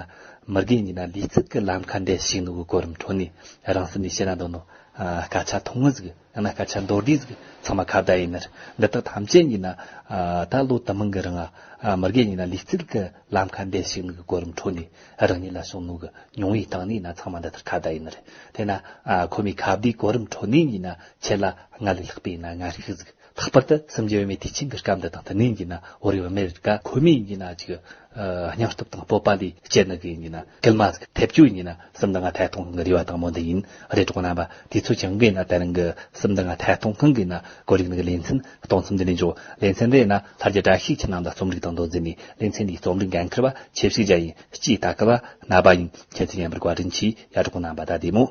མི་རྒན་ཡིན་ན་ལུས་རྩལ་གྱི་ལམ་ཁ་འདི་ཞུགས་ནོ་གི་གོ་རིམ་ཁྲོད་ནས་རང་སེམས་ནས་བཤད་ན་འདོད་ནོ། ཨ། སྐད་ཆ་ཐུང་ངུ་ཟིག་ཡང་ན་སྐད་ཆ་མདོར་བསྡུས་ཟིག་ཚང་མ་ཁ་བརྡ་ཡིན་ནི་རེད། འདི་དག་ཐམས་ཅད་ཡིན་ན། ཨ། ད་ལོ་དུ་མང་གི་རིང་། ཨ། མི་རྒན་ཡིན་ན་ལུས་རྩལ་གྱི་ལམ་ཁ་འདི་ཞུགས་ནོ་གི་གོ་རིམ་ཁྲོད་ནས་རང་ཉིད་ལ་བྱུང་ནོ་གི་མྱོང་བའི་སྟེང་ནས་ཡིན་ན་ཚང་མ་འདི་ལྟར་ཁ་བརྡ་ཡིན་ནི་རེད། དེས་ན། ཨ། ཁོ་མོའི་ཁ་བརྡའི་གོ་རིམ་ཁྲོད་ནས་ཡིན་ན་ཁྱེད་ལ་སྔར་ལས་ལྷག་པའི་ཡིན་ན་ངར་ཤུགས་ཟིག། ལྷག་པར་དུ་སུམ་བརྒྱ་བུད་མེད་དུས་ཆེན་གྱི་སྐབས་འདི་དང་བསྟུན་ནས་ཡིན་ན་བོད་རིགས་བུད་མེད་རིགས་ཀ་ཁོ་མོས་ཡིན་ན་ཅིག། ཨ། སྙིང་སྟོབས་དང་སྤོབས་པ་ལས་སྐྱེས་ནི་གི་ཡིན་ན་སྐུལ་མ་ཟིག་ཐེབས་རྒྱུ་ཡིན་ན་སུམ་མདོ་ལྔ་ཐད་གཏོང་ཁང་གི་རེ་བ་དང་སྨོན་འདུན་ཡིན། རེད། གྲོགས་རྣམ་པ། དུས་ཚོད་ཀྱང་འགོས་ན་དེ་རིང་གི་སུམ་མདོ་ལྔ་ཐད་གཏོང་ཁང་གི་ཡིན་ན་གོ་རིམ་ནང་གི་ལེ་ཚན་གཏོང་མཚམས་འདི་ནས་འཇོག། ལེ་ཚན་འདི་ཡིན་ན་ལྷ་རྒྱལ་བཀྲ་ཤིས་ཁྱེད་རྣམས་ལ་རྩོམ་སྒྲིག་དང་མདོ་འཛིན་ནས་ལེ་ཚན་འདིའི་རྩོམ་སྒྲིག་འགན་འཁུར་བ་ཆེ་བཞུགས་རྒྱལ་ཡིན། སྤྱིའི་ལྟ་སྐུལ་བ་ནབ་པ་ཡིན། ཁྱེད་ཚོས་ཉན་པར་བཀའ་དྲིན་ཆེ། ཡ། གྲོགས་རྣམ་པ། ད་བདེ་མོ།